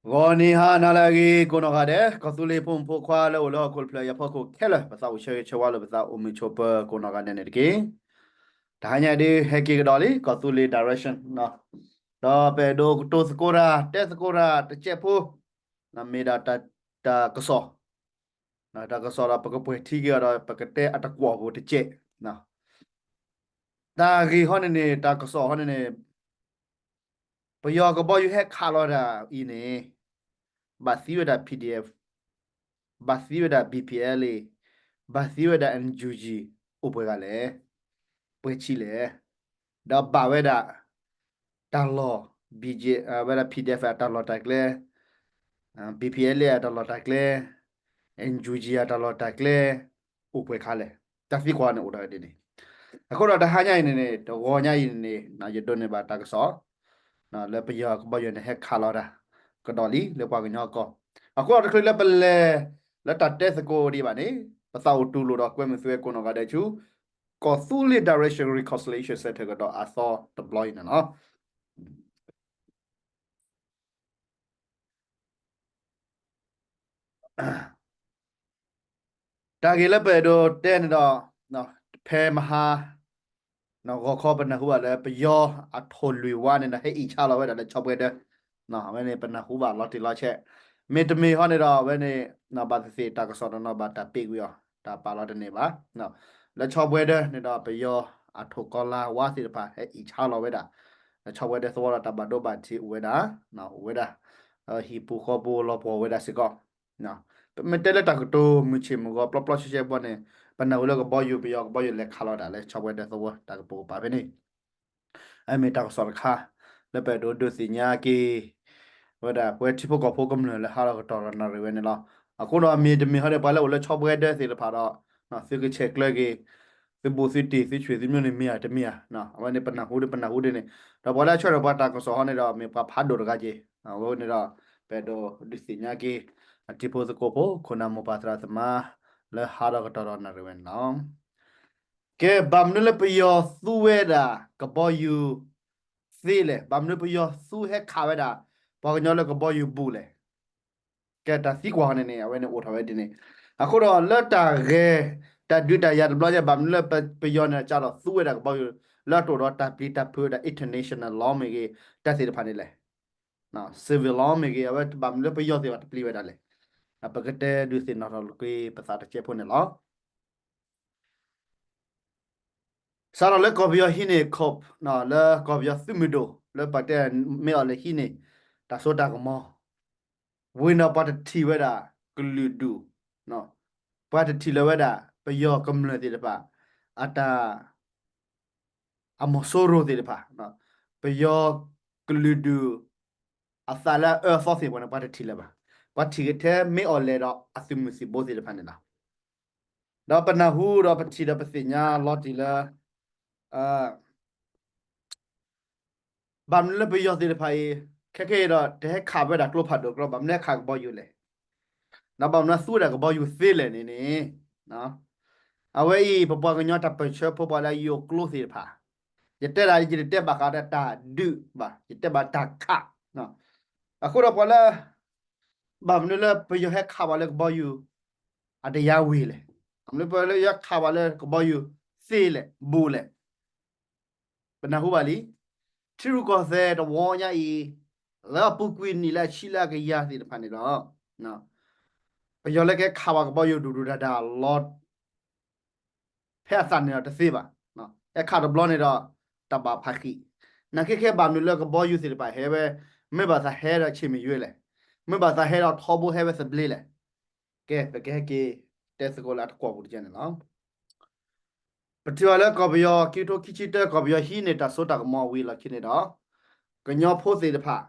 ဂီၤနံၤဟါနၤလၢအဂ့ၤ ကိးနီၢ်ဂၤဒဲး ကီၢ်သူလ့ၤဖိမုၣ်ဖိခွါလၢအိၣ်လၢဟီၣ်ခိၣ်တဖျၢၣ်အံၤအဖီခိၣ်ခဲလၢာ် ပသးအိၣ်ဆၢဂ့ၤဆၢဝါလိာ်ပသးအိၣ်မုာ်ဆိးပၢၤကိးနီၢ်ဂၤဒဲးန့ၣ်တက့ၢ်. တဟါညါအံၤဒုးဟဲက့ၤကဒီးလံ ကီၢ်သူလ့ၤ direction ဒီးပအဲၣ်ဒိးကတိၤသကိးတၢ် တဲသကိးတၢ်တစဲးဖိ မ့ၢ်ဒၣ်တၢ်ကစီၣ် တၢ်ကစီၣ်ဒီးပကပှဲၤထံက့ၤအီၤဒီး ပကတဲအတကွီၢ်ဖိတစဲး တၢ်ဂ့ၢ်ဟီန့ၣ်န့ၣ် တၢ်ကစီၣ်ဟီန့ၣ်န့ၣ် ပယီၤကဘီယူၤဟဲခးလီၤတၢ်အံၤန့ၣ် ဘၣ်သံဝဲဒၣ် P D F, ဘၣ်သံဝဲဒၣ် B P L A, ဘၣ်သံဝဲဒၣ် N U G အိၣ်ပှဲၤဂၤလဲၣ်, ပှဲၤဆံးလဲၣ်, ဒီးဘၣ်ဝဲဒၣ် တၢ်လီၢ် ဝဲဒၣ် P D F အတၢ်လီၢ်တၢ်ကျဲ B P L A အတၢ်လီၢ်တၢ်ကျဲ N U G အတၢ်လီၢ်တၢ်ကျဲ အိၣ်ပှဲၤခါလဲၣ်, တၢ်သံကွၢ်န့ၣ်အိၣ်ထီၣ်ဝဲဒ်န့ၣ်. အဃိဒီးတဟါညါအံၤန့ၣ်န့ၣ် တဂီၤညါအံၤန့ၣ်န့ၣ် ယဒိးန့ၢ်ဘၣ်တၢ်ကစီၣ် လၢပယီၤကဘီယူၤန့ၣ် ဟဲခးလီၤတၢ် ကဒီးလံလၢပှၤကညီအကီၢ်. အဃိဒီးတချုးလၢပလဲၤ လၢတၢ်တဲသကိးဒံးဘၣ်န့ၣ် ပသးအိၣ်တူၢ်လိာ်ဒီးကွဲမုာ်သုဝဲကိးနီၢ်ဂၤဒဲးဆူ ကီၢ်သူလ့ၤ Direction Reconciliation Center ကဒီးအသီတဘျီအံၤန့ၣ်လီၤ. တၢ်ဂ့ၢ်လၢပအဲၣ်ဒိးတဲန့ၣ်ဒီး ဖဲမဟါ ဂီၤခီပနၢ်ဟူဘၣ်လၢပယီၤအထိၣ်လွံၢ်ဝါန့ၣ်ဒီး ဟဲအံၣ်ဆါလီၤဝဲဒၣ်လၢဆီပှဲၤဒၢ အဝဲန့ၣ်ပနၢ်ဟူဘၣ်လီၤတံၢ်လီၤဆဲး, မ့တမ့ၢ်ဟီန့ၣ်ဒီး အဝဲန့ၣ် ဘၣ်သ့ၣ်သ့ၣ်တၢ်ကစီၣ်တနီၤဘၣ်တၢ်ပ့ၤကွံာ်အီၤ တၢ်ပာ်လီၤတန့ၢ်ဘၣ်. လၢဆီပှဲၤဒၢန့ၣ်ဒီး ပယီၤအထိၣ်ကီၤလါဝါသ့ၣ်တဖၣ် ဟဲအံၣ်ဆါလီၤဝဲဒၣ် လၢဆီပှဲၤဒၢသဝီဒီးတၢ်ဘၣ်ဒိဘၣ်ထံးအိၣ်ဝဲဒၣ် အိၣ်ဝဲဒၣ် ဟံၣ်ပူၤဃီပူၤလီၤပှီၢ်ဝဲဒၣ်စ့ၢ်ကီး ပမ့ၢ်တဲလၢတၢ်ကတိၤမုၢ်ဆ့ၣ်မုၢ်ဂီၤပျီပျီဆှဲဆှဲဘီန့ၣ် ပနၢ်ဟူလၢကဘီယူၤ ပယီၤကဘီယူၤလဲၤခးလီၤတၢ်လၢဆီပှဲၤဒၢသဝီတၢ်ကပိာ်ကပၤဖဲန့ၣ် အမ့ၢ်တၢ်ကစီၣ်တခါ လၢပအဲၣ်ဒိးဒုးသ့ၣ်ညါက့ၤ ဝဲဒၣ်ပဝဲထံဖိကီၢ်ဖိကမျၢၢ်လၢဟးထီၣ်ကတီၢ်ဒီးနၣ်ရံၣ်ဝဲန့ၣ်လီၤ. အဃိဒီးမ့တမ့ၢ်ဟီဒီး ပှၤလၢအိၣ်လၢဆီပှဲၤဒၢသ့ၣ်တဖၣ်ဒီး သုကဆဲးကျၢက့ၤ သုဘူးသုတံၢ်သုဆွေသုမျိုးန့ၣ်မ့ၢ်ဧါတမ့ၢ်ဧါ, အဝဲန့ၣ်ပနၢ်ဟူဒ်ပနၢ်ဟူဒ်န့ၣ်, ဒီးပှၤလၢအဆှၢထီၣ်ပှၤတၢ်ကစီၣ်ဟီန့ၣ်ဒီး မ့ၢ်ပှၤဖးဒိၣ်တဂၤက့ၤ, အဝဲန့ၣ်ဒီး ပအဲၣ်ဒိးဒုးသ့ၣ်ညါက့ၤ အတံၤဖိသကိးဖိ ခိၣ်နၢ်မိၢ်ပၢ်သရၣ်သမါ လၢဟးထီၣ်ကတီၢ်ဒီးနၣ်ရံၣ်ဝဲန့ၣ်လီၤ. ကဲ ဘၣ်မနုၤလၢပယီၤသူဝဲဒၣ်ကဘီယူၤသ့လဲၣ်, ဘၣ်မနုၤပယီၤသူဟဲခးဝဲဒၣ် ပှၤကညီလၢကဘီယူၤဘူးလဲၣ်. ကဲ တၢ်သံကွၢ်န့ၣ်န့ၣ် အဝဲန့ၣ်အိၣ်ထီၣ်ဝဲဒ်န့ၣ်, အဃိဒီးလၢတၢ်ဂဲၤ တၢ်ဒုးတၢ်ယၤတဘျီညါ ဘၣ်မနုၤလၢပယီၤန့ၣ် ကးထီၣ်သူဝဲဒၣ်ကဘီယူၤ လၢအတအိၣ်ဒီးတၢ်ပျံၤတၢ်ဖုးဝဲဒၣ် international law မ့ၢ်ဂ့ၤ တၢ်သ့ၣ်တဖၣ်န့ၣ်လဲၣ်, civil law မ့ၢ်ဂ့ၤ အဝဲဘၣ်မနုၤလၢပယီၤသ့ၣ်တဖၣ်တပျံၤဝဲဒၣ်လဲၣ်, ပကတဲဒုးသ့ၣ်နီၣ်ထီၣ်က့ၤပသးတစဲးဖိန့ၣ်လီၤ. စးထီၣ်လၢကီၢ်ပယီၤဟံးန့ၢ် coup လၢကီၢ်ပယီၤသုးမုၢ်ဒိၣ် လၢပှၤတဲမ့ၢ်အီၤလၢဟံးန့ၢ် တၢ်စိတၢ်ကမီၤ ဝံၤဒီးပှၤတထံၣ်ဝဲဒၣ်ကလုာ်ဒူၣ်, ပှၤတထံၣ်လၢၤဝဲဒၣ် ပယီၤကမျၢၢ်သ့ၣ်တဖၣ် အတၢ် အမီၤစိရိၤသ့ၣ်တဖၣ်, ပယီၤကလုာ်ဒူၣ် အသးလၢအအၢအသီသ့ၣ်တဖၣ်န့ၣ် ပှၤတထံၣ်လၢၤဘၣ်. ပှၤထံၣ်က့ၤထဲမ့ၢ်အီၤလဲၣ်ဒီးအသုးမုၢ်သံၣ်ဘိသ့ၣ်တဖၣ်န့ၣ်လီၤ. ဒီးပနၢ်ဟူဒီးပထံၣ်ဒီးပသ့ၣ်ညါလီၤတံၢ်လၢ ဘၣ်မနုၤလၢပယီၤသ့ၣ်တဖၣ်အံၤ ခဲကနံၣ်အံၤဒီး တဟဲခးဝဲဒၣ်ကျိဖးဒိၣ်ကျိ ဘၣ်မနုၤဟဲခးကဘီယူၤလဲၣ်, ဒီးဘၣ်မနုၤသူဝဲဒၣ်ကဘီယူၤသ့လဲၣ်န့ၣ်န့ၣ်, အဝဲအံၤ ပပှၤကညီတၢ်ပၢၢ်ဆၢဖိပှၤလၢအယိာ်ကျိသ့ၣ်တဖၣ်, ယတဲဒၣ် ယတတဲဘၣ်ဃးဒီးတၢ်ဒုးဘၣ်, ယတဲဘၣ်တၢ်ခး, အဃိဒီးပှၤလၢ ဘၣ်မနုၤလၢပယီၤဟဲခးပှၤလၢကဘီယူၤ အတယါဝံၤလဲၣ်, ဘၣ်မနုၤပယီၤလၢယဟဲခးပှၤလၢကဘီယူၤသ့လဲၣ် ဘူးလဲၣ် ပနၢ်ဟူဘၣ်လံ, ထံရူၢ်ကီၢ်သဲးတဝီညါအံၤ လၢအပူၤကွံာ်နံၣ်လၢအဆံလၢအကယၤသ့ၣ်တဖၣ်န့ၣ်ဒီး ပယီၤလၢကဟဲခးပှၤကဘီယူၤဒူၣ်ဒူၣ်ဒါဒါလီၤ ဖဲအသးန့ၣ်ဒီးတသ့ဘၣ်, ဟဲခးတဘျီန့ၣ်ဒီး တၢ်ဘၣ်ဖးဃံး, နာ်က့ခဲဘၣ်မနုၤလၢကဘီယူၤသ့ၣ်တဖၣ်ဟဲဝဲ, မ့ၢ်ဘၣ်သးဟဲဒီးဆ့ၣ်မံၤယွဲလဲၣ်, မ့ၢ်ဘၣ်သးဟဲဒီးထီဘိဟဲဝဲသဘျ့လဲၣ်, ကဲ ပကဟဲက့ၤတဲသကိးလၢအတကွီၢ်ပူၤတကဲန့ၣ်လီၤ. ပထံၣ်ဘၣ်လၢကီၢ်ပယီၤ ခံကထိခံဆံတၢ ကီၢ်ပယီၤဟံးန့ၢ်တၢ်စိတၢ်ကမီၤဝံၤအလီၢ်ခံန့ၣ်ဒီး ကညီဖိသ့ၣ်တဖၣ်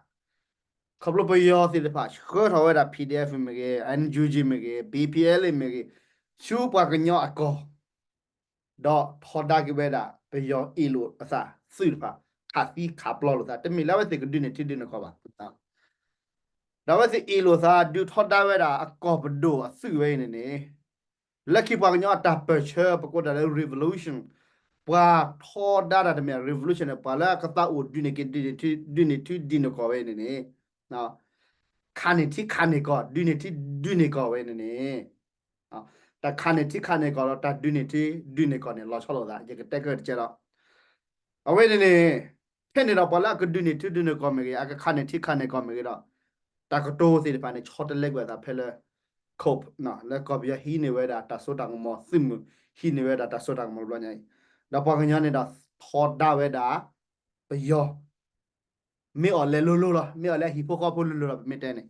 ခီဖျိပယီၤသ့ၣ်တဖၣ် ဆှၢထီၣ်ဝဲဒၣ် P D F မ့ၢ်ဂ့ၤ, N U G မ့ၢ်ဂ့ၤ, B P L A မ့ၢ်ဂ့ၤ, ဆူပှၤကညီအကီၢ်, ဒီးထီဒါက့ၤဝဲဒၣ် ပယီၤအ့ၣ်လိာ်အသးသုးတဖၣ် ခးသံခးပျီလိာ်သး တမ့ၢ်လၢအဝဲသ့ၣ်ကဒုးန့ၢ်ထံဒုးန့ၢ်ကီၢ်ဘၣ်. ဒီးအဝဲသ့ၣ်အ့ၣ်လိာ်သး ဒုးထီဒါဝဲဒၣ်အကီၢ်ပဒိၣ်အသုးဝဲအံၤန့ၣ်န့ၣ် လၢခံပှၤကညီအတၢ်ပၢၢ်ဆၢ ပကိးတၢ်လၢ revolution, ပှၤထီဒါတၢ်တမ့ၢ် revolution န့ၣ် ပှၤလၢအကသးအိၣ်ဒုးန့ၢ်က့ၤ ဒုးန့ၢ်ထံဒုးန့ၢ်ကီၢ်ဝဲအံၤန့ၣ်န့ၣ်, ခးန့ၢ်ထံခးန့ၢ်ကီၢ် ဒုးန့ၢ်ထံဒုးန့ၢ်ကီၢ်ဝဲန့ၣ်န့ၣ်, တၢ်ခးန့ၢ်ထံခးန့ၢ်ကီၢ်ဒီး တၢ်ဒုးန့ၢ်ထံဒုးန့ၢ်ကီၢ်န့ၣ် လီၤဆီလိာ်သး ယကတဲကၢၢ်တကဲဒီး, အဝဲန့ၣ်န့ၣ်, ဖဲန့ၣ်ဒီး ပှၤလၢအကဒုးန့ၢ်ထံဒုးန့ၢ်ကီၢ်မ့ၢ်ဂ့ၤ အကခးန့ၢ်ထံခးန့ၢ်ကီၢ်မ့ၢ်ဂ့ၤဒီး, တၢ်ကတိၤသ့ၣ်တဖၣ်န့ၣ် ဆီတလဲကွံာ်အသးဖဲလၢ cope လၢကီၢ်ပယီၤဟံးန့ၢ်ဝဲဒၣ်တၢ်စိတၢ်ကမီၤ သုးမုၢ်ဟံးန့ၢ်ဝဲဒၣ်တၢ်စိတၢ်ကမီၤတဘျီညါအံၤ, ဒီးပှၤကညီန့ၣ်ဒီး ထီဒါဝဲဒၣ် ပယီၤ မ့ၢ်အီၤလဲၤလိၤလိၤလီၤ, မ့ၢ်အီၤလဲၤဟံၣ်ဖိဃီဖိလိၤလိၤလီၤ ပမ့ၢ်တဲန့ၣ်,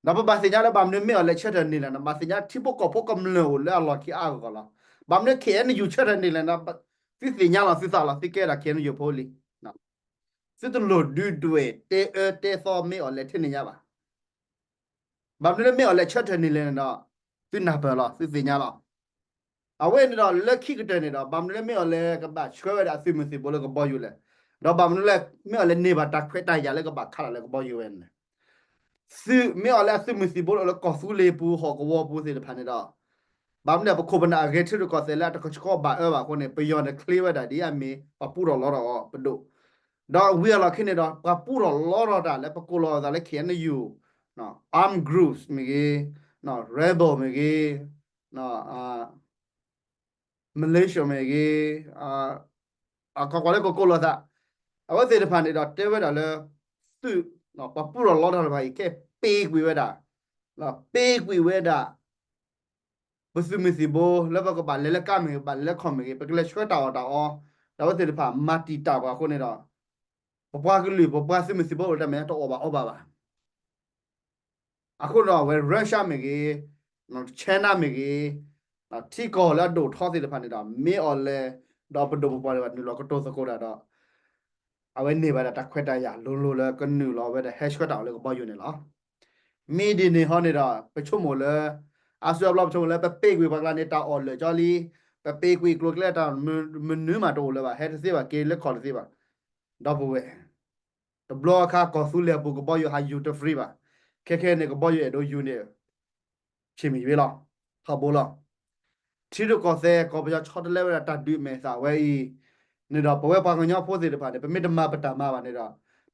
ဒီးပဘၣ်သ့ၣ်ညါလၢဘၣ်မနုၤမ့ၢ်အီၤလဲၤဆၢထၢၣ်န့ၢ်လဲၣ်န့ၣ် ဘၣ်သ့ၣ်ညါထံဖိကီၢ်ဖိကမျၢၢ်အိၣ်လၢအလီၢ်ခံအါအါဂီၢ်ဂီၢ်လီၤ. ဘၣ်မနုၤ ခ့ၣ်အဲၣ်ယူၣ် ဆၢထၢၣ်န့ၢ်လဲၣ်န့ၣ်, သုသ့ၣ်ညါလီၤသုသးလီၤ သုကဲဒၣ် ခ့ၣ်အဲၣ်ယူၣ် ဖိလံ, သုတလိၣ်ဒုးဒွဲၣ်တဲအၢတဲသီမ့ၢ်အီၤလဲၤထဲန့ၣ်ညါဘၣ်. ဘၣ်မနုၤလၢမ့ၢ်အီၤလဲၤဆၢထၢၣ်န့ၢ်လဲၣ်န့ၣ်ဒီး, သုနၢ်ပၢၢ်လီၤ သုသ့ၣ်ညါလီၤ. အဝဲန့ၣ်ဒီးလၢခံကတၢၢ်န့ၣ်ဒီး ဘၣ်မနုၤလၢမ့ၢ်အီၤလဲၤကဘၣ်ဆှၢဝဲဒၣ်အသုးမုၢ်သံၣ်ဘိလၢကဘီယူၤလဲၣ်, ဒီးဘၣ်မနုၤလၢ မ့ၢ်အီၤလဲၤန့ၢ်ဘၣ်တၢ်ခွဲးတၢ်ယာ်လၢကဘၣ်ခးတၢ်လၢကဘီယူၤဝဲန့ၣ်, သုးမ့ၢ်အီၤလၢအသုးမုၢ်သံၣ်ဘိလၢကီၢ်သူလ့ၤပူၤဟီၣ်ကဝီၤပူၤသ့ၣ်တဖၣ်န့ၣ်ဒီး, ဘၣ်မနုၤပခိၣ်ပနၢ်အဂဲၤထံရူၢ်ကီၢ်သဲးလၢအတကဆှီဘၣ်အၢဘၣ်အဃိန့ၣ် ပယီၤန့ၣ်ချ့ဝဲဒၣ်ဒ်အမ့ၢ် ပှၤပူထီၣ်လီထီၣ်အီၤပဒိၣ်, ဒီးဝံၤအလီၢ်ခံန့ၣ်ဒီး ပှၤပူထီၣ်လီထီၣ်တၢ်လၢပကိးလီၤအသးလၢ ခ့ၣ်အဲၣ်ယူၣ် armed groups မ့ၢ်ဂ့ၤ, rebel မ့ၢ်ဂ့ၤ, militia မ့ၢ်ဂ့ၤ, အခီၣ်ကွၢ်လၢကကိးလီၤသး, အဝဲသ့ၣ်တဖၣ်န့ၣ်ဒီးတဲဝဲဒၣ်လၢ သုး, ပှၤပူထီၣ်လီထီၣ်တဖၣ်အံၤ ကဲပ့ၤကွံာ်ဝဲဒၣ်, ပ့ၤကွံာ်ဝဲဒၣ် ပသုးမုၢ်သံၣ်ဘိ လၢပကဘၣ်လဲၤလၢကါမ့ၢ်ဂ့ၤ ဘၣ်လဲၤလၢခီၣ်မ့ၢ်ဂ့ၤ ပကလဲၤဆှၢတၢ်အီၣ်တၢ်အီ, ဒီးအဝဲသ့ၣ်တဖၣ်မၤတံာ်တာ်ပှၤအဃိန့ၣ်ဒီး, ပပှၤကလုာ် ပပှၤသုးမုၢ်သံၣ်ဘိတၢ်မဲာ်ညါတအိၣ်ဘၣ်အီဘၣ်ဘၣ်. အဃိဒီးအဝဲ Russia မ့ၢ်ဂ့ၤ, China မ့ၢ်ဂ့ၤ, ထံကီၢ်လၢအဒိၣ်ထီသ့ၣ်တဖၣ်န့ၣ်ဒီး မ့ၢ်အီၤလဲၤ ဒီးပဒိၣ်ပပှၢ်တဖၣ်နုာ်လီၤကတိၤသကိးတၢ်ဒီး အဝဲန့ၢ်ဘၣ်ဒၣ်တၢ်ခွဲးတၢ်ယာ်လိၤလိၤလၢကနုာ်လီၤဝဲဒၣ်ဟဲဆှၢတၢ်အီၣ်လၢကဘီယူၤန့ၣ်လီၤ. မ့ၢ်ဒ်န့ၣ်ဟီန့ၣ်ဒီး ပဆိကမိၣ်လၢ အါစုအါဘျီပဆိကမိၣ်လၢ ပပ့ၤကွံာ်ပှၤကျါန့ၣ် တၢ်အီၣ်လၢာ်ကၠီလံ, ပပ့ၤကွံာ်ကျိၤကျဲတၢ်မနုၤမးတအိၣ်လၢၤဘၣ် ဟဲတသ့ဘၣ် က့ၤလၢခီၣ်တသ့ဘၣ်. ဒီပုၢ်ဝဲၢ်, တဘျီအခါကီၢ်သူလ့ၤအပူၤကဘီယူၤဟးယူၤတ free ဘၣ်. ခဲခဲန့ၣ် ကဘီယူၤအဲၣ်ဒိးယူၤန့ၣ် ဆ့ၣ်မ့ၢ်ယွ့လီၤ, ထီဘိလီၤ. ထံရူၢ်ကီၢ်သဲး ကီၢ်ပယီၤဆီတလဲဝဲဒၣ်တၢ်ဒုးမဲာ်သၣ်ဝဲအံၤန့ၣ်ဒီး ပဝဲပှၤကညီဖိသ့ၣ်တဖၣ်န့ၣ် ပမ့ၢ်တမၤပတၢ်မၤဘၣ်န့ၣ်ဒီး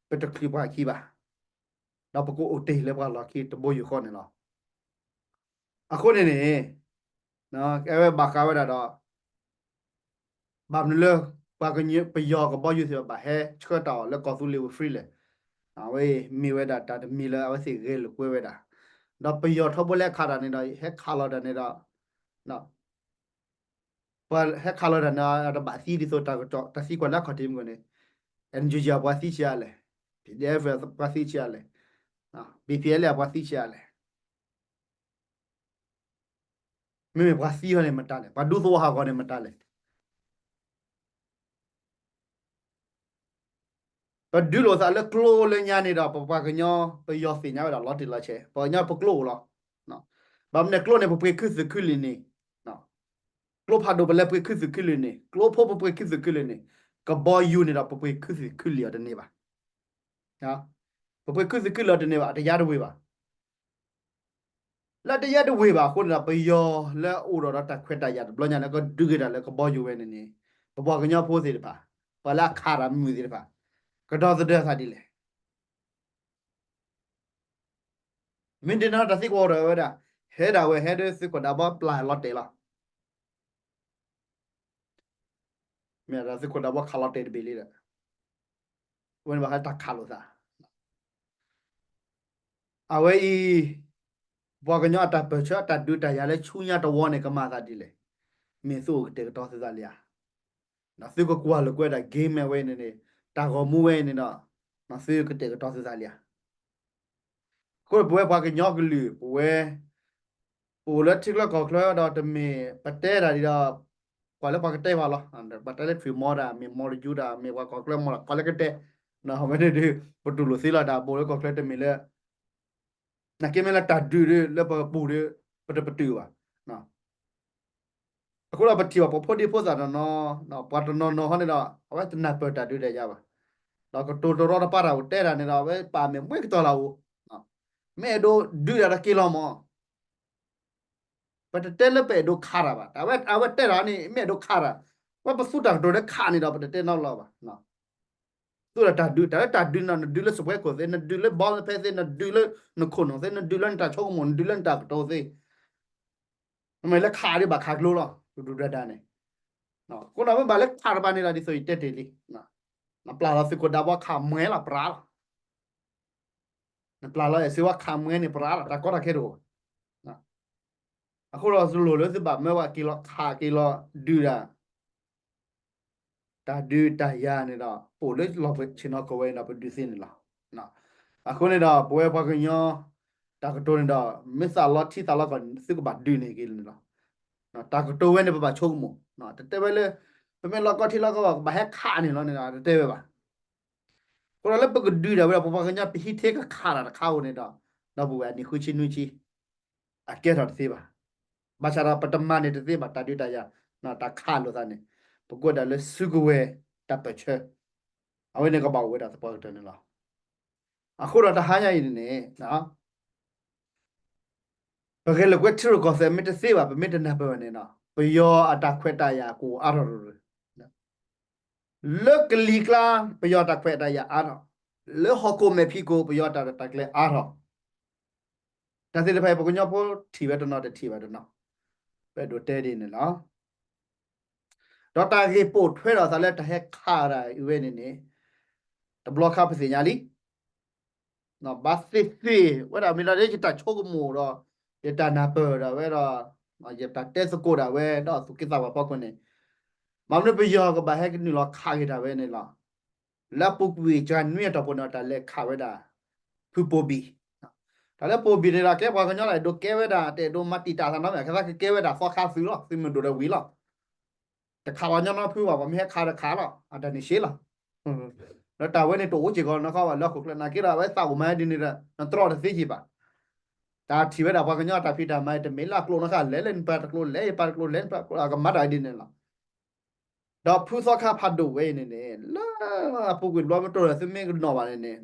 ပတချုးပှၤခံဘၣ်. ဒီးပကအိၣ်တ့ၢ်လၢပှၤလီၢ်ခံတဘိယူၢ်ဃီန့ၣ်လီၤ. အဃိန့ၣ်န့ၣ် ကဲဝဲဘၣ်ဃးဝဲဒၣ်ဒီး ဘၣ်မနုၤလၢ ပှၤကညီပယီၤကဘီယူၤသ့ၣ်တဖၣ်ဘၣ်ဟဲဆှၢတၢ်အီၣ်လၢကီၢ်သူလ့ၤပူၤ free လဲၣ်. အဝဲအံၤမ့ၢ်ဝဲဒၣ်တၢ်တမံၤလၢအဝဲသ့ၣ်ဂဲၤလိာ်ကွဲဝဲဒၣ်. ဒီးပယီၤထီဘိလဲၤခးတၢ်န့ၣ်ဒီး ဟဲခးလီၤတၢ်န့ၣ်ဒီး ပှၤဟဲခးလီၤတၢ်န့ၣ် တဘၣ်သံဒ်သိးတၢ်ကစီၣ် တၢ်သံကွၢ်လၢအခီၣ်ထံးမုၢ်န့ၣ် NUG အပှၤသံဆံးအါလဲၣ်, PDF အပှၤသံဆံးအါလဲၣ်, BPLA အပှၤသံဆံးအါလဲၣ်. မ့မ့ၢ်ပှၤသံဟီန့ၣ်မတၤလဲၣ်, ပှၤဒူသဝီဟးဂီၤန့ၣ်မတၤလဲၣ်. ပဒုးလိာ်သးလၢကျိလၢညါန့ၣ်ဒီး ပပှၤကညီ ပယီၤသ့ၣ်ညါဝဲဒၣ်လီၤတံၢ်လီၤဆဲး, ပှၤကညီပကျိအိၣ်လီၤ. ဘၣ်မနုၤကျိန့ၣ် ပပှ့ၤခူသူၣ်ခူလံာ်န့ၣ်, ကျိဖးဒိၣ်ပလဲၤပှ့ၤခူသူၣ်ခူလံာ်န့ၣ်, ကျိဖိပပှ့ၤခူသူၣ်ခူလံာ်န့ၣ်, ကဘီယူၤန့ၣ်ဒီး ပပှ့ၤခူသူၣ်ခူလံာ်အီၤတန့ၢ်ဘၣ်. ပပှ့ၤခူသူၣ်ခူလံာ်အီၤတန့ၢ်ဘၣ်, အတယါတဝ့ၤဘၣ်. လၢတယါတဝ့ၤဘၣ်အဃိန့ၣ်ဒီး ပယီၤလၢအအိၣ်ဒီးတၢ်ခွဲးတၢ်ယာ်တဘျီညါန့ၣ် ကဒုးက့ၤတၢ်လၢကဘီယူၤဝဲန့ၣ်န့ၣ်, ပပှၤကညီဖိသ့ၣ်တဖၣ်, ပှၤလၢအခးတၢ်မုၢ်သ့ၣ်တဖၣ်, ကဒီသဒၢသးဒ်လဲၣ်. မ့ၢ်ဒ်န့ၣ်တၢ်သံကွၢ်ဒီးဝဲဒၣ်, ဟဲဒၣ်ဝဲဟဲဒၣ်သုးခိၣ်ဒးဘီပျၢ်လီၤတဲာ်လီၤ. မ့ၢ်ဒၣ်သုးခိၣ်ဒးဘီခးလီၤတဲာ်တဘ့ၣ်လံဒီး, အဝဲန့ၣ်ဘၣ်ဃးတၢ်ခးလိာ်သး. အဝဲအံၤ, ပှၤကညီအတၢ်ပၢၢ်ဆၢအတၢ်ဒုးတၢ်ယၤလၢဆူညါတဝီန့ၣ် ကမၤသးဒ်လဲၣ်. မ့ၢ်သုအိၣ်ကတဲာ်ကတီၤသုသးလံဧါ. သုကကွၢ်လိာ်ကွဲဒၣ် game ဝဲန့ၣ်န့ၣ်, တၢ်ဂီၤမူဝဲန့ၣ်ဒီး, သုကတဲာ်ကတီၤသုသးလံဧါ. အဃိပဝဲပှၤကညီကလုာ် ပဝဲ ပအိၣ်လၢထံချၢကီၢ်ချၢဒီးတမ့ၢ်ပတဲတၢ်ဒ်ဒီး ကွၢ်လၢပှၤကတဲပှၤလီၤ. ပှၤတဲလၢထွံၣ်မီတၢ် မ့ၢ်မီတယူတၢ် မ့ၢ်ပှၤကီၢ်ချၢမီလီၤ ကွၢ်လၢကတဲ, အဝဲန့ၣ်ဒီး ပတူၢ်လိာ်သ့လီၤတၢ်ဘိလၢကီၢ်ချၢတမ့ၢ်လၢ နာ်က့မ့ၢ်လၢတၢ်ဒုးဒီး လၢပပူၤဒီး ပတပတုာ်ဘၣ်. အဃိဒီးပထံၣ်ဘၣ်ပှၤဖိဒံဖိသၣ်တနီၤ, ပှၤတနီၤနီၤဟီန့ၣ်ဒီး အဝဲတနၢ်ပၢၢ်တၢ်ဒုးတၢ်ယၤဘၣ်. ဒီးကတိၤတရီတပါတၢ်အိၣ်တဲတၢ်န့ၣ်ဒီး အဝဲပာ်မ့ၢ်မှံကတီၤလၢ်အိၣ်, မ့ၢ်အဲၣ်ဒိးဒုးတၢ်ဒီးက့ၤလီၤမး. ပတတဲလၢပအဲၣ်ဒိးခးတၢ်ဘၣ်. အဝဲတဲတၢ်န့ၣ် မ့ၢ်အဲၣ်ဒိးခးတၢ်, ဝဲပသူတၢ်ကတိၤလၢခးန့ၣ်ဒီး ပတတဲနီတဘျီဘၣ်. သိၣ်ဒီးတၢ်ဒုး, တၢ်လၢတၢ်ဒုးန့ၣ် နဒုးလၢစပွဲခိၣ်သ့, နဒုးလၢဘီလၢဖဲသ့, နဒုးလၢနခိၣ်နူာ်သ့, နဒုးလၢနတၢ်ဆိကမိၣ်, နဒုးလၢနတၢ်ကတိၤသ့, နမ့ၢ်လၢခးဒ်ဘၣ်ခးကျိလီၤ, ဒူဒူဒါဒါန့ၣ်. အဃိန့ၣ်မ့ၢ်ဘၣ်လၢခးတဘၣ်န့ၣ်ဒီး ဒ်သိးယတဲတ့ၢ်လံ, နပျၢ်လီၤသုးခိၣ်ဒးဘီခးမွဲလီၤပြးလီၤ, နပျၢ်လီၤအဲၣ်စ့ဝါခးမွဲန့ၣ်ပြးလီၤ, တၢ်ကီတၢ်ခဲတအိၣ်ဘၣ်. အဃိဒီးလိၣ်လၢသုဘၣ်မၢဝဲက့ၤလီၤခးက့ၤလီၤဒုးဒၣ် တၢ်ဒုးတၢ်ယၤန့ၣ်ဒီး အိၣ်လၢလီၢ်ပှဲၤဆ့ၣ်နီၤကီၢ်ဝဲန့ၣ်ဒီး ပဒုးသ့န့ၣ်လီၤ. အဃိန့ၣ်ဒီး ပဝဲပှၤကညီ တၢ်ကတိၤန့ၣ်ဒီး မ့ၢ်သးလီထံသးလီကီၢ်န့ၣ် သုကဘၣ်ဒုးန့ၢ်က့ၤန့ၣ်လီၤ. တၢ်ကတိၤဝဲန့ၣ် ပဘၣ်ဆိကမိၣ်, တတဲဝဲလၢ ပမ့ၢ်လီၢ်ကီထံလီၢ်ကီၢ်ဘၣ် ကဘၣ်ဟဲခးန့ၣ်လီၤန့ၣ်ဒီး တတဲဝဲဘၣ်. အဃိဒီးလၢပကဒုးဒၣ်ဝဲဒီး ပပှၤကညီပဟံးထံကခးတၢ်တခါဧိၤန့ၣ်ဒီး ဒီပုၢ်ဝဲၢ်အနံၣ်ဃုဆံနွံဆံ အကဲထီၣ်တသ့ဘၣ်. ဘၣ်ဆၣ်ဒီးပတမၤန့ၢ်တသ့ဘၣ် တၢ်ဒုးတၢ်ယၤ, တၢ်ခးလိာ်သးန့ၣ်, ပကွၢ်ဒၣ်လၢစုကဝဲၤတၢ်ပၢၢ်ဆၢ, အဝဲန့ၣ်ကဘၣ်အိၣ်ဝဲဒၣ်သပှၢ်ကတၢၢ်န့ၣ်လီၤ. အဃိဒီးတဟါညါအံၤန့ၣ်န့ၣ် ပဂဲၤလိာ်ကွဲထံရူၢ်ကီၢ်သဲးမ့ၢ်တသ့ဘၣ် ပမ့ၢ်တနၢ်ပၢၢ်ဘၣ်န့ၣ်ဒီး ပယီၤအတၢ်ခွဲးတၢ်ယာ်ကအိၣ်အါထီၣ်ရၢၢ်ရၢၢ် လၢကလံၤကျါ ပယီၤတၢ်ခွဲးတၢ်ယာ်အါထီၣ်, လၢဟီၣ်ခိၣ်မဲာ်ဖံးခိၣ် ပယီၤတၢ်ရဲၣ်တၢ်ကျဲၤအါထီၣ်, တၢ်သ့ၣ်တဖၣ်အံၤ ပကညီဖိထံၣ်ဝဲတနီၤတထံၣ်ဘၣ်တနီၤ, ပအဲၣ်ဒိးတဲဒ်န့ၣ်လီၤ. ဒီးတၢ်ဂ့ၢ်ပိာ်ထွဲဒီးသးလၢတၢ်ဟဲခးတၢ်အံၤဝဲန့ၣ်န့ၣ်, တဘျီခါပသ့ၣ်ညါလံ ဘၣ်သ့ၣ်သ့ၣ်ဝဲဒၣ်မ့ၢ်ဒီး ယတၢ်ဆိကမိၣ်ဒီး ယတၢ်နၢ်ပၢၢ်ဒၣ်ဝဲဒီး ယတၢ်တဲသကိးဒၣ်ဝဲ ဒီးသူၣ်က့သးပှၢ်ဖီခိၣ်န့ၣ်, ဘၣ်မနုၤပယီၤကဘၣ်ဟဲကနုာ်လီၤခးက့ၤတၢ်ဝဲန့ၣ်လီၤ. လၢအပူၤကွံာ်စှၤနွံအတီၢ်ပူၤန့ၣ် တၢ်လဲၤခးဝဲဒၣ် ဖုပိာ်ဘံၣ်, တၢ်လၢပိာ်ဘံၣ်န့ၣ်ဒီး ကဲပှၤကညီလၢအဲၣ်ဒိးကဲဝဲဒၣ် တအဲၣ်ဒိးမၤတံာ်တာ်သးနီတမံၤ ကသးကကဲဝဲဒၣ်သီခါသုးလီၤ သုးမုၢ်ဒိၣ်ဒီးဝံၤလီၤ. တခးပှၤကညီနီတဖုဘၣ် ပှၤမ့ၢ်ဟဲခးဒီးခးလီၤ အတၢ်န့ၣ်ရှဲလီၤ. ဒီးတၢ်ဝဲန့ၣ်တအိၣ်စ့ၢ်ကီးနီတခါဘၣ် လၢဟီၣ်ခိၣ်ချၢ နာ်က့ဒီး အဝဲသးအိၣ်မၤဒ်န့ၣ်ဒီး နတြီတသ့က့ၤဘၣ်. တၢ်ထံၣ်ဝဲဒၣ်ပှၤကညီအတၢ်ဖံးတၢ်မၤ တမ့ၢ်လၢအကျိာ်နီတခါ လဲၤလၢနပၤတကျိာ် လဲၤယပၤတကျိာ် လဲၤနပၤတကျိာ် အကမၤတၢ်ဒ်န့ၣ်လီၤ. ဒီးဖုသီခါဖးဒိၣ်ဝဲအံၤန့ၣ်န့ၣ် လၢအပူၤကွံာ်တဘျီမ့ၢ်တိၢ်ဒီး သုမ့ၢ်ကနီၣ်ဘၣ်န့ၣ်န့ၣ်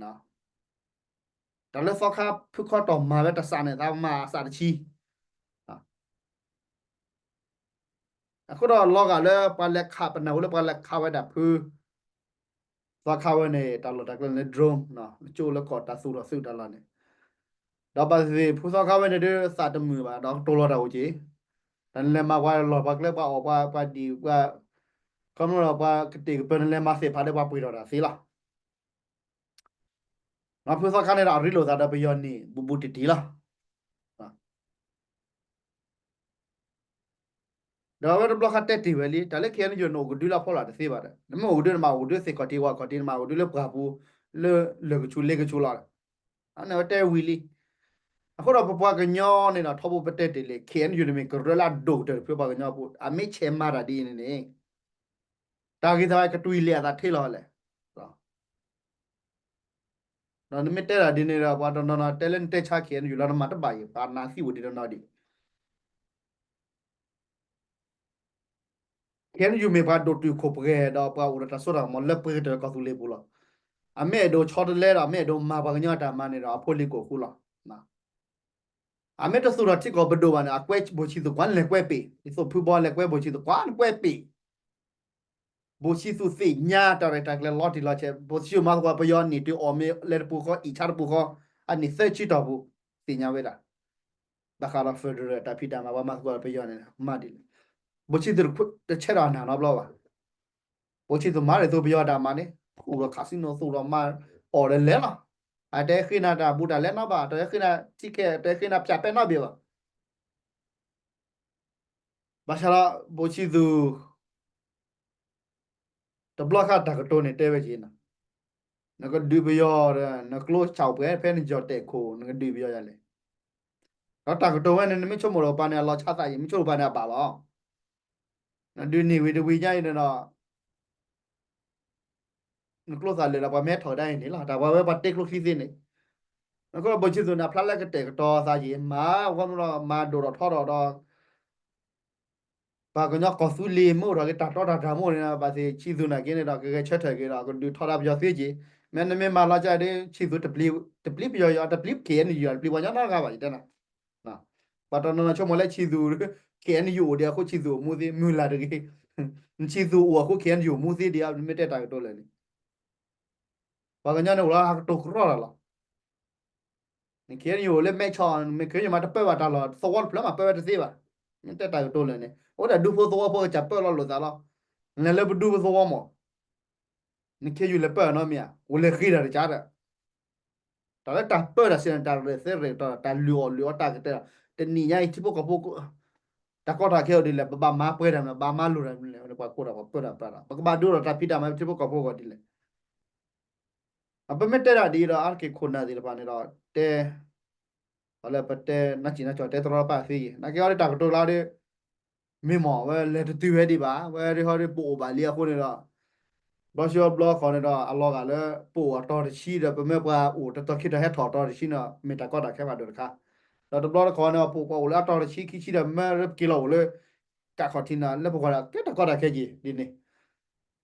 တၢ်လၢသီခါဖုခီတီၢ်မၤဝဲတစးန့ၣ် သးမၤအစးတဆံ အဃိဒီးလီၤဂာ်လၢပှၤလဲၤခး ပနၢ်ဟူလၢပှၤလဲၤခးဝဲဒၣ်ဖု သီခါဝဲန့ၣ် တၢ်လီၢ်တၢ်ကျဲလၢ drone ကၠိလၢကီၢ်တၢ်သူၣ်ထီၣ်သုးတၢ်လီၢ်န့ၣ်, ဒီးဘၣ်သ့ၣ်သ့ၣ် ဖုသီခါဝဲန့ၣ်ဒုးသးတမုာ်ဘၣ် ဒီးကတိၤလီၤတၢ်အိၣ်က့ၤ, တၢ်နလဲၤမၤပှၤလီၢ်ပှၤကျဲ ပှၤအီၣ်ပှၤ ပှၤဒံၣ်ပှၤ ခီဖျိဒီးပှၤကတဲာ်ကပၢၤ နလဲၤမၤသ့ၣ်ဖးလၢပှၤပှ့ၤထီၣ်တၢ်သ့လီၤ. ဖုသီခါန့ၣ်ဒီးအရ့လိာ်သးဒီးပယီၤန့ၣ် ဘူးဘူးတံၢ်တံၢ်လီၤ. ဒီးအဝဲတဘျီခါတဲတ့ၢ်ဝဲလံ တၢ်လၢ ခ့ၣ်အဲၣ်ယူၣ် နအိၣ်ကဒုလၢအဖီလာ်တသ့ဘၣ်ဒီး နမ့ၢ်အိၣ်ကဒုန့ၣ် မ့ၢ်အိၣ်ကဒုသ့ၣ်ခီၣ်ထံးဝၣ်ခီၣ်ထံး နမ့ၢ်အိၣ်ကဒုလၢပှၢ်ပူၤ လၢလၢၢ်ကဆူးလ့ကဆူးလီၤ. အန့ၣ်ဝဲတဲဝံၤလံ. အဃိဒီးပပှၤကညီန့ၣ်ဒီး ထီဘိပတဲတ့ၢ်လံ ခ့ၣ်အဲၣ်ယူၣ် န့ၣ်မ့ၢ်ကရၢလၢအဒိၣ်ကတၢၢ်တဖုပှၤကညီဖိ အမ့ၢ်ဆဲးမၤတၢ်ဒ်အံၤန့ၣ်န့ၣ် တၢ်ဂ့ၢ်သးကတွံၢ်လဲၤအသးထဲလီၤလဲၣ်. ဒီးနမ့ၢ်တဲတၢ်ဒ်န့ၣ်ဒီး ပှၤတနီၤနီၤတဲလၢနတဲဆါ ခ့ၣ်အဲၣ်ယူၣ် လီၤနမၤတဘၣ်အံၤ ပှၤနးသံအိၣ်ဒံးတနီၤဒံး ခ့ၣ်အဲၣ်ယူၣ် မ့ၢ်ပှၤဒိၣ်တုာ်ခိၣ်ပှဲၤဒီးပှၤအိၣ်ဒီးတၢ်စိတၢ်ကမီၤလၢပှဲၤကတၢၢ် ကီၢ်သူလ့ၤပူၤလီၤ. အမ့ၢ်အဲၣ်ဒိးဆီတလဲဒီး အမ့ၢ်အဲၣ်ဒိးမၤပှၤကညီအတၢ်မၤန့ၣ်ဒီး အဖိလံၤကအိၣ်ဃူလီၤ. အမ့ၢ်တသူၣ်ထီၣ်ထံကီၢ်ပဒိၣ်ဘၣ်န့ၣ် အကွဲဘိၣ်ဆံသူးကွၢ်လဲၤကွဲပ့ၤ ဒ်သိးဖုဘီလဲၤကွဲဘိၣ်ဆံသူးကွၢ်လဲၤကွဲပ့ၤ ဘိၣ်ဆံသူးသ့ၣ်ညါတၢ်ရဲၣ်တၢ်ကျဲၤလီၤတံၢ်လီၤဆဲး ဘိၣ်ဆံသူးမၤသကိးပယီၤန့ၣ် တုၤအီၣ်မ့ၢ်လဲၤတပူၤဃီ အံၣ်ဆါတပူၤဃီ အနံၣ်သၢဆံတီၢ်ပူၤ သ့ၣ်ညါဝဲဒၣ် ဘၣ်ဃးဒီး federal တၢ်ဖံးတၢ်မၤ ပှၤမၤသကိးဒီးပယီၤန့ၣ် မၤဒ်လဲၣ်. ဘိၣ်ဆံသူးတဆဲးထီၣ်နၤနီတဘျီဘၣ်. ဘိၣ်ဆံသူးမၤဒ်သိးပယီၤတၢ်မၤန့ၣ် အိၣ်ဒီး casino သူၣ်ဒီးမၤအီၣ်ဒီးလဲၤလီၤ. အတဟဲဃ့နၤတၢ်ဘူးတၢ်လဲနီတဘ့ၣ် တဟဲဃ့နၤ ticket တဟဲဃ့နၤ ဖြတ်ပဲနီတဘ့ၣ်ဘၣ်. ဘၣ်ဆၣ်ဒီး ဘိၣ်ဆံသူး တဘျီခါတၢ်ကတိၤန့ၣ်တဲဝဲက့ၤနီၤ, နကဒုးပယီၤဒီး နကျိဆၣ်အိၣ်ပှဲၤဖဲနယီၢ်တဲာ်ခိၣ် နကဒုးပယီၤယၤလဲၣ်. ဒီးတၢ်ကတိၤဝဲန့ၣ် နမ့ၢ်ဆိကမိၣ်ဒီးပှၤန့ၣ် အလီၤဆါသးအံၤ မ့ၢ်ဆိကမိၣ်ပှၤန့ၣ်အဘၣ်လီၤ. နဒုးန့ၢ်ဝံၤတဝံၤညါအံၤန့ၣ်ဒီး နကျိသးလဲၤဒီးပှၤမ့ၢ်ထီၣ်ဒၣ်အံၤန့ၣ်လီၤ. တၢ်ပှၤဝဲပှၤတဲကျိချံသ့န့ၣ်, နကဘိၣ်ဆံသူးန့ၣ် အဖျါလၢကတဲာ်ကတီၤသးက့ၤ မၤဝဲမ့ၢ်ဒီးမၤဒိၣ်ထီၣ်ထီထီၣ်ဒီး ပှၤကညီကီၢ်သူလ့ၤမ့ၢ်အိၣ်ထီၣ်က့ၤတၢ်တီတၢ်တြၢ်မ့ၢ်အိၣ်န့ၣ် ဘၣ်သ့ၣ်ဆံသူးနာ်က့န့ၣ်ဒီး ကဂဲၤဆၢထၢၣ်က့ၤဒီး ကဒုးထီဒါပယီၤသ့က့ၤ, မ့ၢ်နမ့ၢ်မၤလီၤကဒီး ဆံသူးတပျံၤပယီၤ တပျံၤ ခ့ၣ်အဲၣ်ယူၣ် တပျံၤပှၤကညီနီတဂၤဘၣ်ယတဲနၤ. ပှၤတနီၤနီၤဆိကမိၣ်လၢဆံသူး ခ့ၣ်အဲၣ်ယူၣ် အိၣ်ဒံးအဃိဆံသူးအိၣ်မူသ့ မုၢ်လၢ်တဂ့ၤ, ဆံသူးအိၣ်အဃိ ခ့ၣ်အဲၣ်ယူၣ် အိၣ်မူသ့ဒံး နမ့ၢ်တဲတၢ်ကတိၤလဲၣ်န့ၣ် ပှၤကညီန့ၣ်အိၣ်လီၤဟးကတိၤကရီတၢ်လီၤ. န KNU အိၣ်လၢမဲဆီး မ့ၢ် KNU မးတပၢဘၣ်တၢ်လီၤ သဝီတဖျၢၣ်မးပၢဝဲတသ့ဘၣ်. မ့ၢ်တဲတၢ်ကတိၤလၢာ်န့ၣ် အိၣ်ဒၣ်ဒူဖိသဝီဖိကစၢ်ပၢလီၤလိာ်သးလီၤ. နလဲၤလၢပဒူပသဝီမး န KNU လဲၤပၢနီတမံၤဧါ အိၣ်လဲၤဃ့တၢ်တကးဒီး တၢ်လၢတၢ်ပၢတၢ်စံးန့ၣ် တၢ်ရဲၣ်သဲရဲၣ်တီၤ တၢ်လုၢ်အီၣ်လုၢ်အီတၢ်ကတဲာ် တနံၤညါအံၤထံဖိကီၢ်ဖိ တၢ်ကီတၢ်ခဲအိၣ်ဒ်လဲၣ် ပဘၣ်မၤပှဲၤတၢ်မနုၤ ဘၣ်မၤလိၢ်တၢ်မနုၤလဲၣ် ပှၤကိးတၢ်ပှၤပၢတၢ်ပြးတၢ် ပကဘၣ်ဒုးအိၣ်ဒီးတၢ်ဖံးတၢ်မၤထံဖိကီၢ်ဖိအဂီၢ်ဒ်လဲၣ်. ပမ့ၢ်တဲဒၣ်ဒ်အံၤဒီး အါတက့ၢ်ခိၣ်နၢ်သ့ၣ်တဖၣ်န့ၣ်ဒီး တဲ ပှၤလၢပတဲနၢ်စံၣ်နၢ်ကၠီၣ်တဲတရီတပါသ့ယံၤ နာ်က့အီၤဒ်တၢ်ကတိၤလၢဒ် မ့ၢ်မ့ၢ်ဝဲလဲၤတတုၤဝဲဒံးဘၣ် ဝဲဒ်ဟီဒ်ပအိၣ်ဘၣ်လံအဃိန့ၣ်ဒီး ဘျီဆၢဘျီဃီန့ၣ်ဒီး အလီၤဂာ်လၢပအိၣ်အတီၤတဆံဒီး ပမ့ၢ်ပှၤအိၣ်တတီၤခံတီၤဟဲထီၣ်အတီၤတဆံန့ၣ် မ့ၢ်တၢ်ကီတၢ်ခဲဖးဒိၣ်တခါ ဒီးတဘျီတခီန့ၣ် ပအိၣ်ပှၤအိၣ်လၢအတီၤတဆံခံဆံဒီး မ့ၢ်ပက့ၤလီၤအိၣ်လၢ ကးခီၣ်ထံးန့ၣ် လၢပကွၢ်ဒၣ်ကဲတၢ်ကီတၢ်ခဲက့ၤဒ်န့ၣ်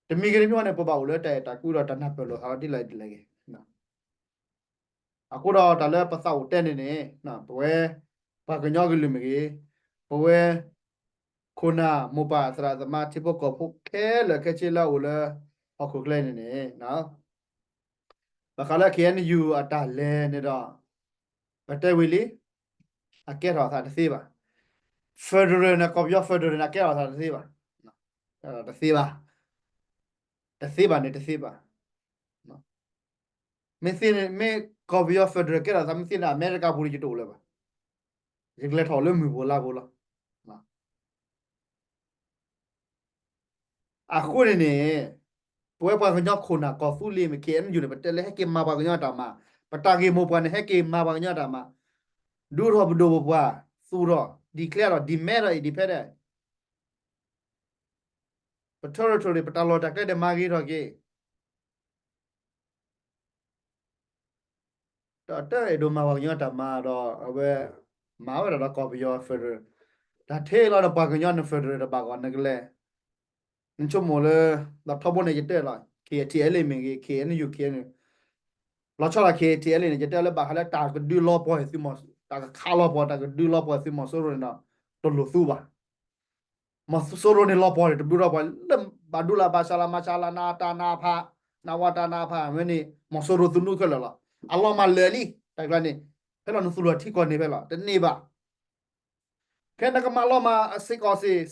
တမံၤဂ့ၤတမံၤဂ့ၤန့ၣ် ပဘၣ်အိၣ်လၢတၢ်အဲၣ်တၢ်ကွံဒီးတၢ်နၢ်ပၢၢ်လိာ်သးလီၤဒ်လဲၣ်ဒ်လဲၣ်ဂ့ၤ အဃိဒီးတၢ်လၢပသးအိၣ်တဲန့ၣ်န့ၣ် ပဝဲ ပှၤကညီကလုာ်မ့ၢ်ဂ့ၤ, ပဝဲ ခိၣ်နၢ်မိၢ်ပၢ်သရၣ်သမါထံဖိကီၢ်ဖိခဲလၢာ်ခဲဆ့လၢအအိၣ်လၢ ဟီၣ်ခိၣ်ချၢန့ၣ်န့ၣ် ဘၣ်ဃးလၢ KNU အတၢ်လဲၤန့ၣ်ဒီး ပတဲဝံၤလံ, အကဲထီၣ်အသးတသ့ဘၣ်. Federal န့ၣ် ကီၢ်ပယီၤ Federal န့ၣ် အကဲထီၣ်အသးတသ့ဘၣ်. တသ့ဘၣ်. တသ့ဘၣ်န့ၣ်တသ့ဘၣ်. မ့ၢ်သ့န့ၣ် မ့ၢ်ကီၢ်ပယီၤ federal ကဲထီၣ်သး မ့ၢ်သ့န့ၣ် အမဲရကၤပူၤန့ၣ် ယတအိၣ်လၢၤဘၣ်. ယကလဲၤထီၣ်လၢမုၢ်ဖိလါဖိလီၤ. အဃိန့ၣ်န့ၣ် ပဝဲပှၤကညီခိၣ်နၢ်ကီၢ်သူလ့ၤမ့ၢ် KNU န့ၣ် ပတဲလၢဟဲက့ၤမၤပှၤကညီတၢ်မၤ, ပတၢ်ဂ့ၢ်မိၢ်ပှၢ်န့ၣ် ဟဲက့ၤမၤပှၤကညီတၢ်မၤ, ဒုးထီၣ်ပဒိၣ်ပပှၢ်, သူၣ်ထီၣ်, declare ထီၣ်, demand ထီၣ် independent ပ territory ပတၢ်လီၢ်တၢ်ကျဲဒီးမၤဂ့ၤထီၣ်က့ၤ ဒီးတအဲၣ်ဒိးမၤပှၤကညီတၢ်မၤဒီး အဝဲ မၤဝဲဒၣ်ဒီးကီၢ်ပယီၤ federal တၢ်ထဲလီၤဒီးပှၤကညီန့ၣ် federal တဘၣ်ဂီၢ်နကလဲၤ နဆိကမိၣ်လၢ ဒီးထီဘိန့ၣ်ယတဲလီၤ KTLA မ့ၢ်ဂ့ၤ KNU KNU လီၤဆီဒၣ် KTLA န့ၣ် ယတဲလၢဘၣ်ဃးလၢတၢ်ကဒုးလီၤပှီၢ်သုးမီၤ တၢ်ကခးလီၤပှီၢ် တၢ်ကဒုးလီၤပှီၢ်သုးမီၤစိရိၤန့ၣ်ဒီး တလိၣ်သူဘၣ်. မီၤစိရိၤန့ၣ်လီၤပှီၢ်န့ၣ် တဘျုးထီၣ်ပှီၢ် လၢဘၣ်ဒူလၢ်ဘၣ်ဆါလၢ်မၤဆါလၢ် နတၢ်နဖး နဝတၢ်နဖး ဝဲန့ၣ် မီၤစိရိၤသုးနူခဲလၢာ်လီၤ. အလီၤမၢ်လၢာ်လံ တၢ်ကျါန့ၣ် ဖဲလီၤနသူၣ်ထီၣ်ထံကီၢ်န့ၣ်ဖဲလီၤ တန့ၢ်ဘၣ်. ခဲနကမၤလီၤမၢ်အစ့ၢ်ကီးစ့ၢ်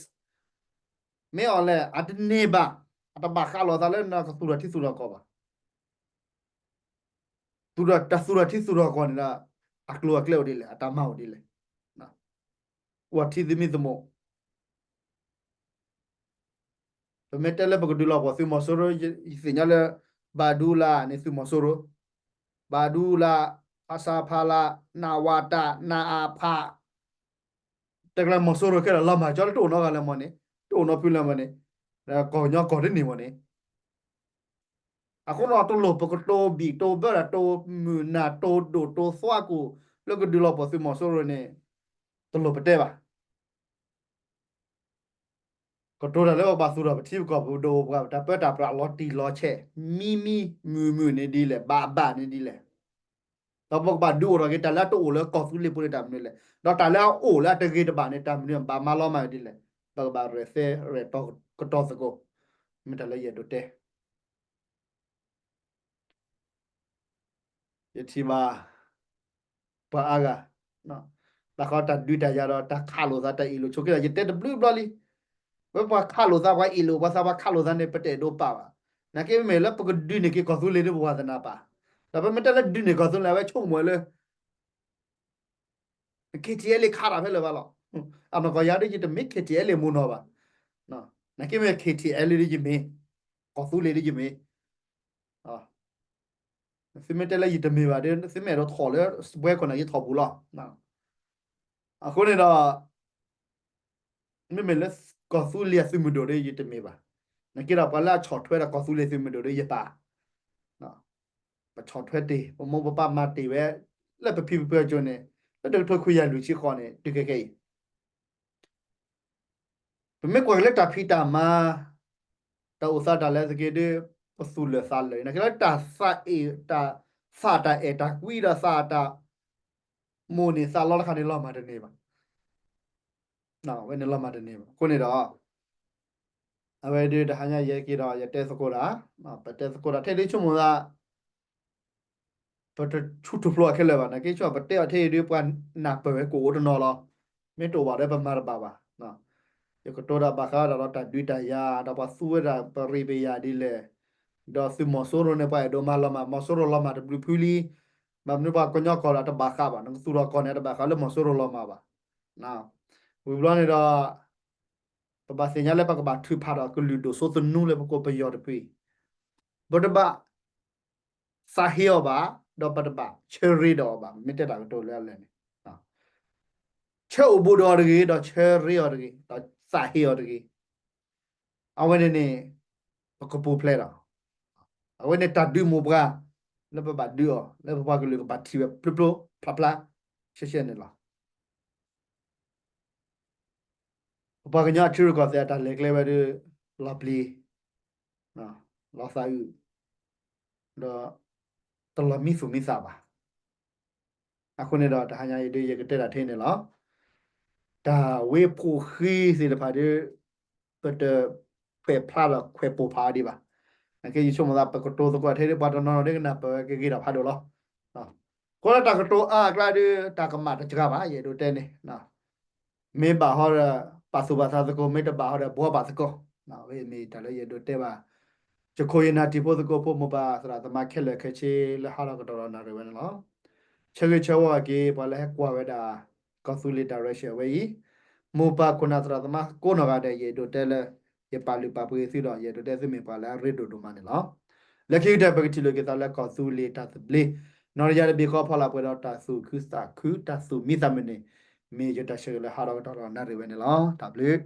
မ့ၢ်အီၤလဲၣ် အတန့ၢ်ဘၣ် အတဘၣ်ဃးလိာ်သးလၢနကသူၣ်ထီၣ်ထံသူၣ်ထီၣ်ကီၢ်ဘၣ်. တၢ်သူၣ်ထီၣ်ထံသူၣ်ထီၣ်ကီၢ်န့ၣ်ဒီး အကျိၤအကျဲအိၣ်ဒ်လဲၣ် အတၢ်မၤအိၣ်ဒ်လဲၣ် အိၣ်ထံသမံသမိး ပမ့ၢ်တဲလၢပကဒုးလီၤပှီၢ်သုးမီၤစိရိၤ ယသ့ၣ်ညါလၢ ဘၣ်ဒူလၢ်န့ၣ်သုးမီၤစိရိၤ ဘၣ်ဒူလၢ် ဖဆပလ နဝတ နအဖ တၢ်ကျါမီၤစိရိၤခဲလၢာ်လီၤမၢ်ကၠီလၢတအိၣ်နီတဂၤလၢၤမီၢ်န့ၣ် တအိၣ်နီဖုလၢၤမီၢ်န့ၣ် ကီၢ်ကညီကီၢ်တန့ၢ်မီၢ်န့ၣ် အဃိဒီးတလိၣ်ပကတိၤဘံၣ်တိၤဘၢဒီးတိၤမုၢ်နၤတိၤဒိၣ်တိၤသွါကိၣ် လၢကဒုးလီၤပှီၢ်သုးမီၤစိရိၤန့ၣ် တလိၣ်ပတဲဘၣ်. ကတိၤတၢ်လၢပဘၣ်သူၣ်ထီၣ်ပထံပကီၢ်ပဒိၣ်ပှၤ တၢ်ပၢတၢ်ပြးလီၤတံၢ်လီၤဆဲး မံမံမုၢ်မုၢ်န့ၣ်ဒ်လဲၣ် ဘၣ်ဘၣ်န့ၣ်ဒ်လဲၣ် ဒီးပကဘၣ်ဒုးအိၣ်ထီၣ်က့ၤတၢ်လၢအတအိၣ်လၢကီၢ်သူလ့ၤပူၤန့ၣ်တၢ်မနုၤလဲၣ် ဒီးတၢ်လၢအအိၣ်လၢအတဂ့ၤတဘၣ်န့ၣ် တၢ်မနုၤဘၣ်မၤလီၤမၢ်ဒ်လဲၣ် ပကဘၣ်ရဲၣ်သဲရဲၣ်တီၤကတီၤသကိး မ့ၢ်တၢ်လၢယအဲၣ်ဒိးတဲ ယထံၣ်ဘၣ် ပှၤအါဂၤ ဘၣ်ဃးတၢ်ဒုးတၢ်ယၤဒီးတၢ်ခးလိာ်သးတၢ်အ့ၣ်လိာ်ဆိးက့ဒီး ယတဲတဘျုးဘျီလံ. ဝဲပှၤခးလိာ်သး ပှၤအ့ၣ်လိာ်ပှၤသး ပှၤခးလိာ်သးန့ၣ် ပတအဲၣ်ဒိးပာ်ဘၣ်. နာ်က့မ့မ့ၢ်လၢပကဒုးန့ၢ်က့ၤကီၢ်သူလ့ၤဒီး ပဝဲသနာ်ပာ်. ဒီးပမ့ၢ်တဲလၢဒုးန့ၢ်ကီၢ်သူလ့ၤ အဝဲဆိကမိၣ်လၢ KTLA ခးတၢ်ဖဲလၢၤဘၣ်လီၤ. အနီၢ်ကီၢ်ယၤဒီး ယတမ့ၢ် KTLA မိၢ်နီၢ်ဘၣ်. နာ်က့မ့ၢ် KTLA ဒီးယမ့ၢ်, ကီၢ်သူလ့ၤဒီးယမ့ၢ်. သုမ့ၢ်တဲလၢယတမ့ၢ်ဘၣ်ဒီး သုမ့ၢ်အဲၣ်ဒိးထီၣ်လၢ စပွဲခိၣ်န့ၣ် ယထီၣ်ပူၤလီၤ. အဃိန့ၣ်ဒီး မ့မ့ၢ်လၢကီၢ်သူလ့ၤအသုးမုၢ်ဒိၣ်ဒီး ယတမ့ၢ်ဘၣ်. နာ်က့ဒီးပှၤလၢအဆီၣ်ထွဲဒီးကီၢ်သူလ့ၤသုးမုၢ်ဒိၣ်ဒီးယပာ်. ပဆီၣ်ထွဲတ့ၢ် ပမိၢ်ပပၢ်မၤတ့ၢ်ဝဲ လၢပဖံပဖုအစိၤန့ၣ် လၢတကထိခွံကယၤလွံၢ်ဆံဃိးန့ၣ် တုၤခဲကနံၣ်အံၤ ပမ့ၢ်ကွၢ်က့ၤလၢတၢ်ဖံးတၢ်မၤ တၢ်အိၣ်သးတၢ်လဲၤသက့ဒီး ပသူၣ်လၢာ်သးလၢာ် နာ်က့လၢတၢ်သးအ့ၣ် တၢ်သးတၢ်အဲၣ်တၢ်ကွံဒီးသးတၢ် မိၢ်န့ၣ်သးလီတခါန့ၣ်လီၤမၢ်တန့ၢ်ဘၣ်. ဝဲန့ၣ်လီၤမၢ်တန့ၢ်ဘၣ်. အဃိန့ၣ်ဒီး အဝဲဒၣ်တဟါညါယဲက့ၤဒီး ယတဲသကိးတၢ်, ပတဲသကိးတၢ်ထဲဒ်ဆိကမိၣ်သး ပတဆူၣ်ထူၣ်ဖျိးအီၤခဲလၢာ်ဘၣ်. နာ်က့ ဆိပတဲအီၤထဲအံၤဒုး ပှၤနၢ်ပၢၢ်ဝဲကအိၣ်တနီၤလီၤ. မ့ၢ်တအိၣ်ဘၣ်ဒီး ပမၤတဘၣ်ဘၣ်. ယကတိၤတၢ်ဘၣ်ဃးဒီးတၢ်ဒုးတၢ်ယၤ ဒီးပှၤသူဝဲဒၣ်ပရံးပယၤဒ်လဲၣ်, ဒီးသုးမီၤစိရိၤန့ၣ် ပှၤအဲၣ်ဒိးမၤလီၤမၢ် မီၤစိရိၤလီၤမၢ်တဘျုးဖုလံ. ဘၣ်မနုၤပှၤကညီကီၢ်လၢတဘၣ်ဃးဘၣ်, နကသူၣ်ထီၣ်ကီၢ်န့ၣ် တဘၣ်ဃးလၢမီၤစိရိၤလီၤမၢ်ဘၣ်. ဝံၤဘျီန့ၣ်ဒီး ပဘၣ်သ့ၣ်ညါလၢပကဘၣ်ထုးဖးဒီးကလုာ်ဒိၣ်စိသနူလၢပကိးပယီၤတဖုအံၤ, ပတဘၣ်သးဟ့အီၤဘၣ်, ဒီးပတဘၣ်ဆၢရ့ဒီးအီၤဘၣ်. မ့ၢ်တဲတၢ်ကတိၤလၢအလဲၣ်န့ၣ်, ဆၢအိၣ်ဘူးဒီးအီၤတဂ့ၤ, ဒီးဆၢရ့အီၤတဂ့ၤ, ဒီးသးဟ့အီၤတဂ့ၤ. အဝဲန့ၣ်န့ၣ် ပကပူၤဖျဲးဒီး အဝဲန့ၣ်တၢ်ဒုးမိၢ်ပှၢ် လၢပဘၣ်ဒုးအီၤ လၢပပှၤကလုာ်ကဘၣ်ထံၣ်ဝဲဖျိဖျိဖျါဖျါ ရှဲရှဲန့ၣ်လီၤ. ပပှၤကညီအထံရူၢ်ကီၢ်သဲးအတၢ်လဲၤကျဲဝဲဒၣ် လီၤပျံၤ လီၤသးအုး ဒီး တလီၤမံသူၣ်မံသးဘၣ်. အဃိန့ၣ်ဒီး တဟါညါအံၤဒုး ယကတဲတၢ်ထဲန့ၣ်လီၤ. တၢ်ဝ့ၢ်ဖိဃံသ့ၣ်တဖၣ်ဒီး ပတခွဲးဖျါဒီးခွဲးပိၢ်ဖးအီၤဒံးဘၣ်. နာ်က့ ယဆိကမိၣ်သး ပကတိၤသကိးထဲဒုး ပှၤတနီၤနီၤဒုးကနၢ်ပၢၢ်ဝဲကဂ့ၤတၢ်ဖးဒိၣ်လီၤ. ဃိလၢတၢ်ကတိၤအါအကျါဒုး တၢ်ကမၣ်တစှၤဘၣ် ယအဲၣ်ဒိးတဲန့ၣ် မ့ၢ်ဘၣ်ဟီဒီး ပာ်သူၣ်ပာ်သးသကိး, မ့ၢ်တဘၣ်ဟီဒီး ဘှီဘၣ်သကိး. ဝဲအံၤမ့ၢ်တၢ်လၢယအဲၣ်ဒိးတဲဘၣ် ယခိၣ်ယနၢ်တံၤဖိသကိးဖိ မိၢ်ပၢ်သရၣ်သမါခဲလၢာ်ခဲဆ့ လၢဟါလီၤကတီၢ်ဒီးနၣ်ရံၣ်ဝဲန့ၣ်လီၤ. ဆၢဂ့ၤဆၢဝါက့ၤ ပှၤလၢဟဲကွၢ်ဝဲဒၣ် ကီၢ်သူလ့ၤ direction ဝဲအံၤ, မိၢ်ပၢ်ခိၣ်နၢ်သရၣ်သမါကိးနီၢ်ဂၤဒဲး ယအဲၣ်ဒိးတဲလၢ ယပာ်လုၢ်ပာ်ပှ့ၤသုဒီး ယအဲၣ်ဒိးတဲသုမ့ၢ်ပှၤလၢအရ့ဒိၣ်ဒိၣ်မးန့ၣ်လီၤ. လၢခံကတၢၢ် ပကထံၣ်လိာ်က့ၤသးလၢကီၢ်သူလ့ၤတၢ်သဘျ့ နီၢ်တယၢ်တဘ့ၣ်ဃီ ဖီလာ်ပှဲၤဒီးတၢ်သူၣ်ခုသးခု တၢ်သူၣ်မံသးမုာ်န့ၣ် မ့ၢ်ယတၢ်ဆၢဂ့ၤလၢဟါလီၤကတီၢ်ဒီးနၣ်ရံၣ်ဝဲန့ၣ်လီၤ. တၢ်ဘျုး